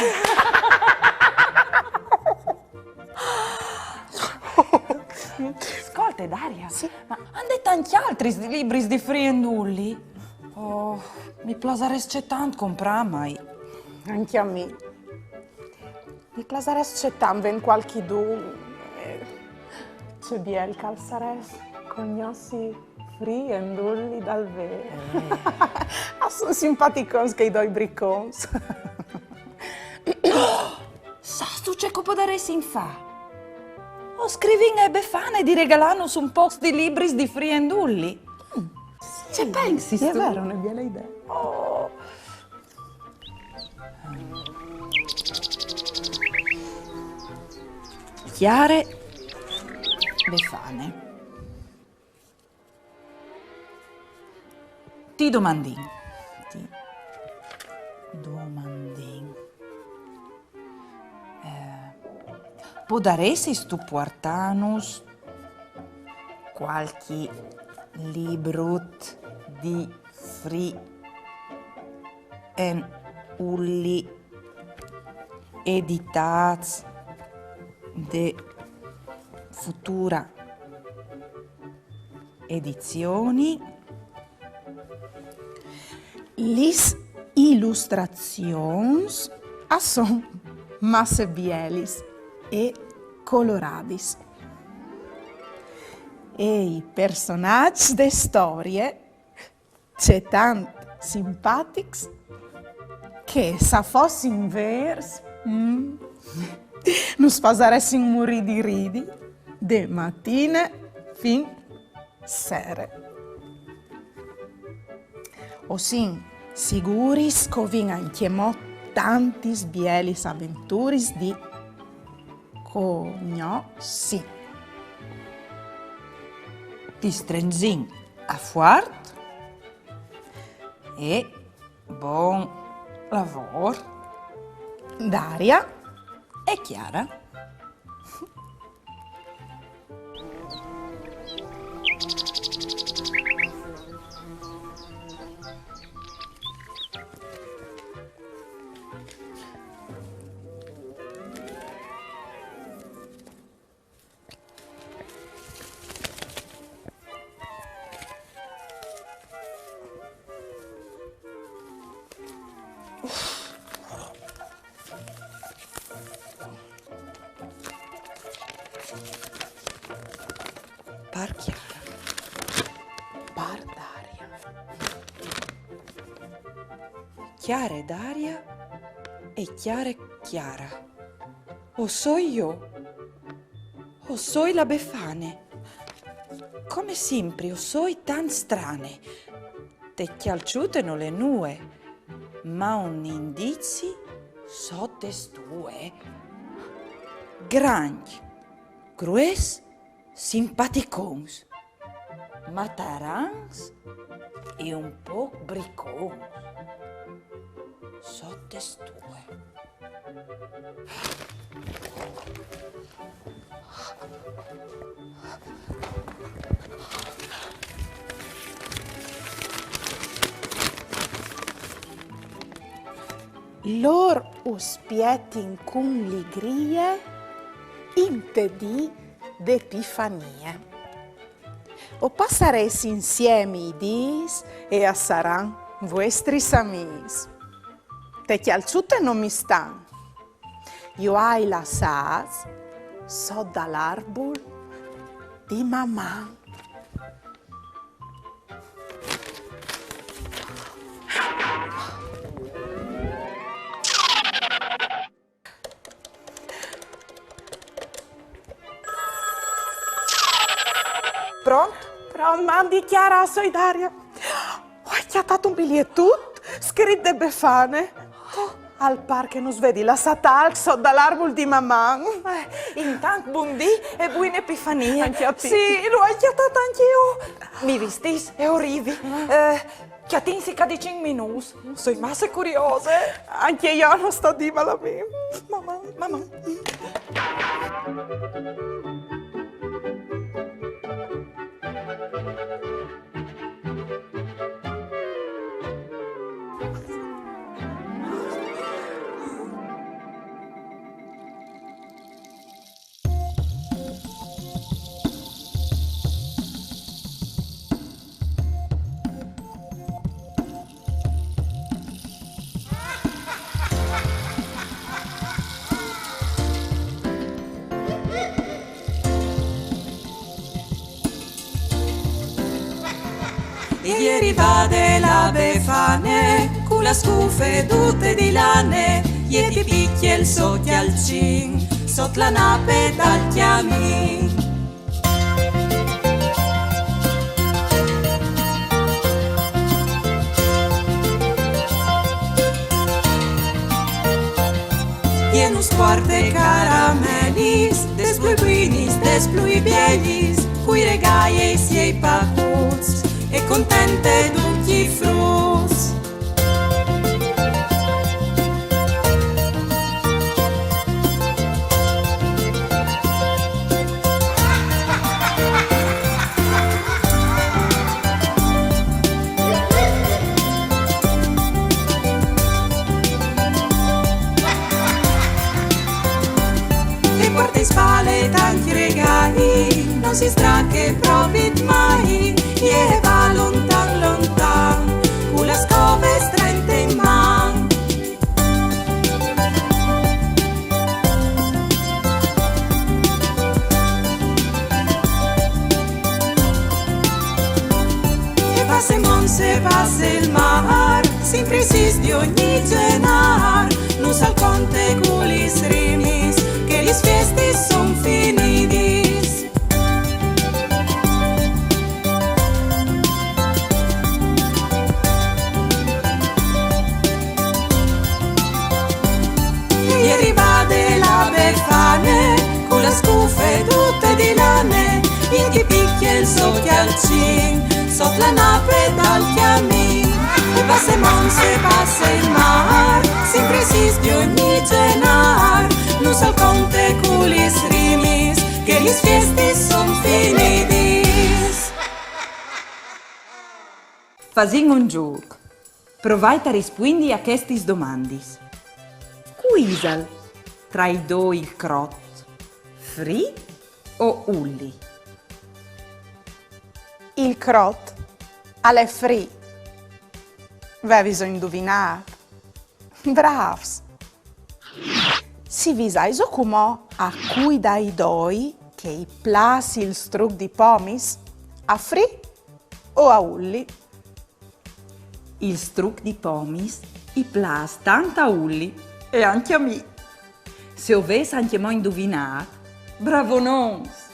Scolte, Daria, sì, ma a 'nd è tancj altris libris di Fri e 'nd Ulli? Oh, mi plasarès cetant comprâ, ma... Ancje a mi. Mi plasarès cetant vê cualchidun. Eh, ce biel che al sarès cognossi Fri e 'nd Ulli dal vêr. Eh. A son simpaticons chei doi bricons. Sâstu ce che o podaressin fâ? O scrivìn ae Befane di regalânus un pôcs di libris di Fri e 'nd Ulli. Mm. Ce pensistu? Sì, al è vêr, une biele idee. Oh. Cjare Befane. Ti domandìn, ti domandìn, eh, podaressistu puartânus cualchi librut di Fri e 'nd Ulli, editâts de Futura Edizioni? Lis ilustrazions a son masse bielis e coloradis. E i personaçs de storie cetant simpatics che, se a fossin vêrs, mm, nus fasaressin murî di ridi de matine fin sere. O sin siguris che o vin ancjemò tantis bielis aventuris di cognossi. Ti strenzìn a fuart e bon lavôr, Daria e Chiara. Par Chiara. Par Daria. Cjare Daria e cjare Chiara. O soi jo. O soi la Befane. Come simpri, o soi tant strane. Te cjalçute nol è nuie, ma un indizi sot de stue. Grancj, grues, simpaticons, matarans e un pôc bricons. Sot de stue. Lôr us spietin cun ligrie inte dì de Epifanie. O passarês insiemi i dîs e a saran vuestris amîs. Te cjalçute no mi stan. Ju ai lassâts sot dal arbul di Maman. Pront? Pront, mandi Chiara, soi Daria. Ai cjatât un bilietut scrit de Befane. Oh, al pâr che nus vedi lassât alc sot dal arbul di Maman. Eh, intant bundì e buine Epifanie. Ancje a ti. Sì, lu ai cjatât ancje jo. Mi vistìs e o rivi. Eh, cjatìnsi ca di cinc minûts. Soi masse curiose. Ancje jo, no sta dîmal a mi. Maman, Maman. E je rivade la Befane, cu la scufe dute di lane, e ti picje il so cjalcin, sot la nape dal cjamin. E nus puarte caramelis, des plui buinis, des plui bielis, cui regaie i siei pacuts, e contente ducj i fruts. E puarte in spale tancj regai, no si strache propit mai, e va lontan lontan, cu la scove strente in man. E passe monts e passe il mâr, simpri sis di ogni gjenar, nus al conte cu lis rimis, che lis fiestis son finidis. E je rivade la Befane, cu la scufe dute di lane, e ti picje il so cjalcin, sot la nape dal cjamin. E passe monts e passe il mâr, simpri sis di ogni gjenar, nus al conte cu lis rimis, che lis fiestis son finidis. Fasìn un zûc. Provait a rispuindi a chestis domandis. Cui isal tra i doi il crot? Free o Ulli? Il crot al è Free. Veviso induvinât? Brâfs! Si visaiso cumò a cui dai doi che i plâs il struc di pomis? A Free o a Ulli? Il struc di pomis i plâs tant a Ulli e ancje a mi. Se o vês ancjemò induvinât, bravonons!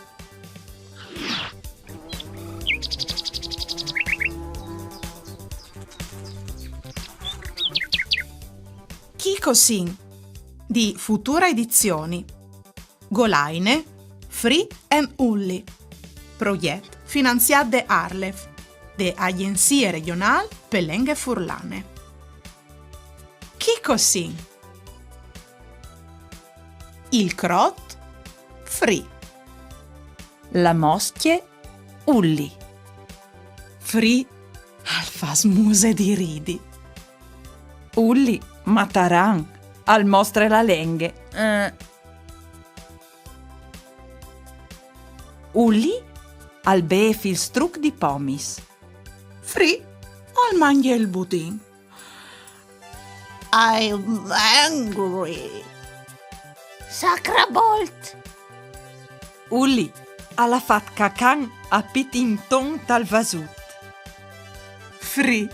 Chi cosin, di Futura Edizioni. Golaine, Free and Ulli. Progjet finanziât de ARLeF, de Agjenzie Regjonâl pe Lenghe Furlane. Chi cosin? Il crot? Free. La moscje? Ulli. Free al fâs muse di ridi. Ulli, mataran, al mostre la lenghe. Eh. Ulli al bêf il struc di pomis. Free al mangje il budin. I'm angry. Sacrabolt! Ulli al à fat cacan a pitinton tal vasut. Free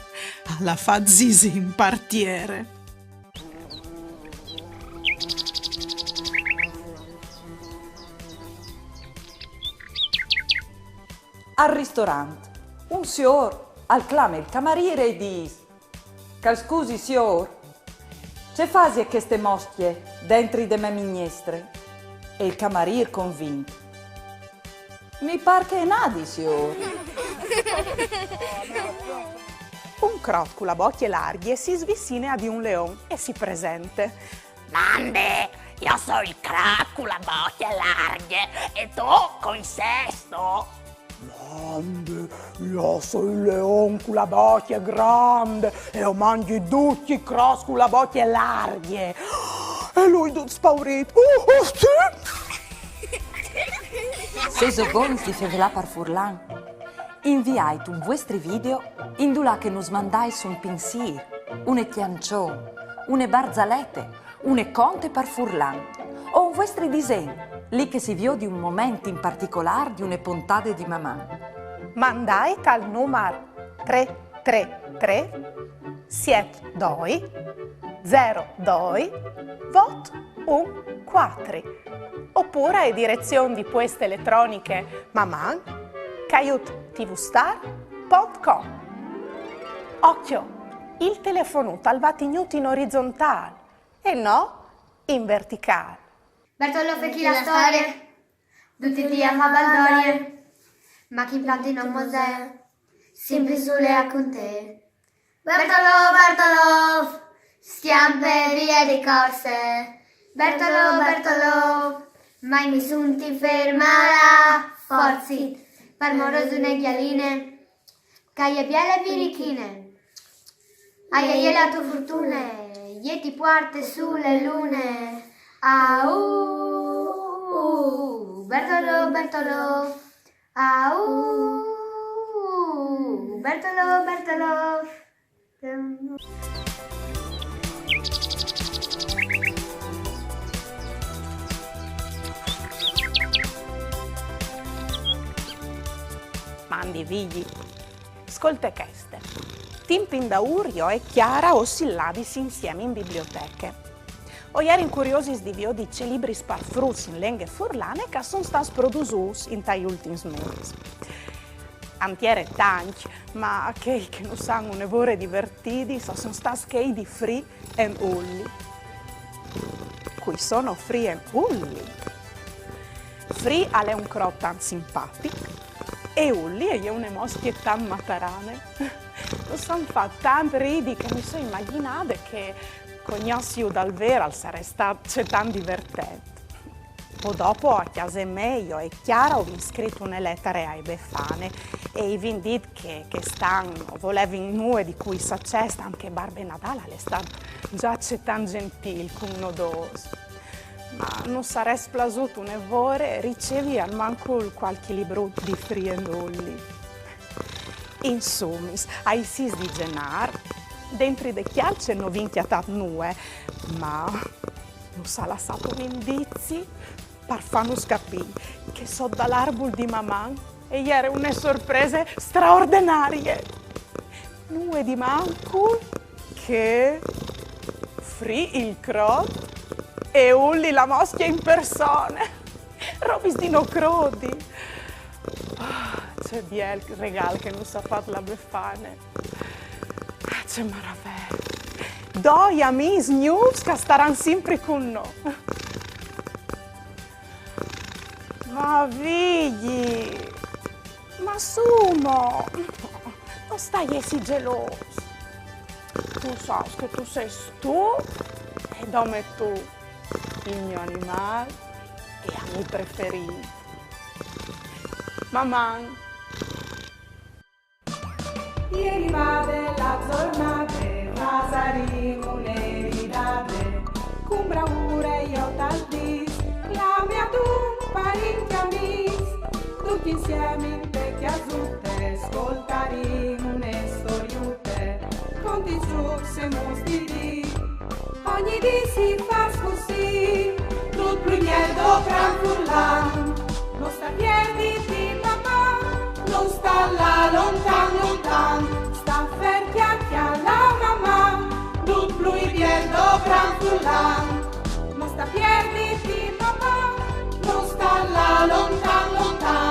al à fat zisin par tiere. Al ristorant, un siôr al clame il camarîr e i dîs: «Che al scusi, siôr, ce fasie cheste moscje dentri de mê mignestre?» E il camarîr convint: «Mi par che e nadi, siôr.» Un crot cu la bocje largje si svicine a di un leon e si presente. «Mande, jo o soi il crot cu la bocje largje, e tu cui sêstu?» «Mande, jo o soi il leon cu la bocje grande e o mangji ducj i crots cu la bocje largje.» E lui dut spaurît: «Uh, uh, sì?» Se o sês bogns di fevelâ par furlan, inviait un vuestri video indulà che nus mandais un pinsîr, une cjançon, une barzalete, une conte par furlan, o un vuestri disen, li che si viodi un moment in particolâr di une pontade di Maman. Mandait al numar trê trê trê siet doi zero doi vot un cuatri, opûr ae direzion di pueste eletroniche maman caiut tvstar pont com. Ocjo, il telefonut al va tignût in orizontâl e no in verticâl. Bertolò, fai chi la storie. Ducj i dîs a fâ baldorie, ma chi planti no mosee, simpri sule a cuntee. Bertolò, Bertolò, scjampe vie di corse. Bertolò, Bertolò, mai nissun ti fermarà. Forsit, par mores di une gjaline, che e je biele birichine. Aie, aie la tô fortune, jê ti puarte su le lune. Au, Bertolò, Bertolò. Au, Bertolò, Bertolò. Mandi, Vigji. Scolte cheste. Timp indaûr jo e Chiara o sin ladis insiemi in biblioteche. O jerin curiosis di viodi ce libris par fruts in lenghe furlane che a son stâts produsûts intai ultins mês. A 'nd jere tancj, ma chei che nus àn une vore divertidis a son stâts chei di Free and Ulli. Cui sono Free and Ulli? Free al è un crot tant simpatic e Ulli e je une moscje tant matarane. Nus àn fat tant ridi che mi soi imagjinade che cognossiju dal vêr al sarès stât cetant divertent. Po dopo a cjase mê jo e Chiara o vin scrit une letare ae Befane e i vin dit che chest an no volevin nuie di cui sa ceste, tant che Barbe Nadâl al è stât za cetant gjentîl cun nô dôs. Ma nus sarès plasût une vore ricevi almancul cualchi librut di Free and Ulli. Insumis, ai sîs di Zenâr, dentri de cjalce no vin cjatât nuie, ma nus à lassât un indizi par fânus capî che sot dal arbul di Maman e jere une sorprese straordenarie. Nuie di mancul che Free il crot e Ulli la moscje in persone. Robis di no crodi. Ah, ce biel regâl che nus à fat la Befane. Ce maravee. Doi amîs gnûfs che a staran simpri cun nô. Ma Vigji, ma su mo, no sta jessi gelôs. Tu sâs che tu sês tu e dome tu il gno animâl e amì preferît. Maman! E je rivade la zornade, fasarìn une ridade, cun braure jo tal dîs, clame adun parincj amîs, ducj insiemi inte cjasute, scoltarìn une storiute, contint zûcs e muts di dì. Ogni dì si fâs cussì, dut plui biel do cran furlan. No sta pierditi, Maman, no sta lâ lontan, lontan. Sta fer, cjale, cjale, Maman, dut plui biel do cran furlan. No sta pierditi, Maman, no sta lâ lontan, lontan.